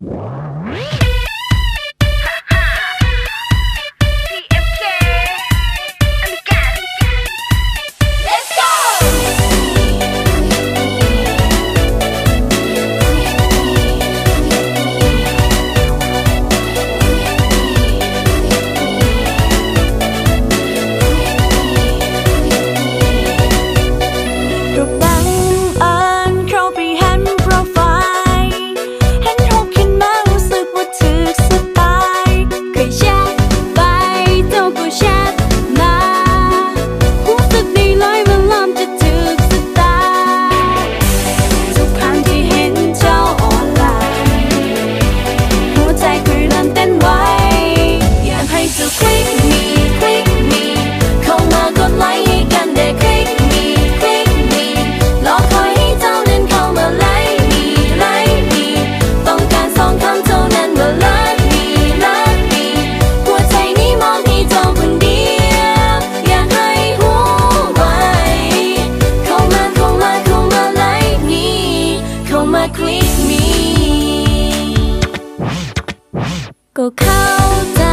ກໍບັງເອີນເຂົ້າໄປເຫັນໂປຣໄຟລ໌ ເຫັນຮູບຂຶ້ນມາ ຮູ້ສຶກບໍ່ຖືກສະຕາຍ ກໍແຊັດໄປ ເຈົ້າກໍແຊັດມາ ຮູ້ສຶກດີຫຼາຍ ມັນລາມຈະຖືກສະຕາຍ ທຸກຄັ້ງທີ່ເຫັນເຈົ້າອອນລາຍ ຫົວໃຈຂ້ອຍເລີ່ມເຕັ້ນໄວ ຢາກໃຫ້ So click me, click me ເຂົ້າມາກົດໄລໃຫ້ກັນແດ່ Click me, click me ລໍຄອຍໃຫ້ເຈົ້ານັ້ນເຂົ້າມາ Like me, like me ຕ້ອງການສອງຄຳເທົ່ານັ້ນວ່າ Love me, love me ຫົວໃຈນີ້ມອບໃຫ້ເຈົ້າຄົນດຽວ ຢາກໃຫ້ຮູ້ໄວ ເຂົ້າມາ ເຂົ້າມາ ເຂົ້າມາ Like me ເຂົ້າມາ Click me ກໍເຂົ້າໃຈ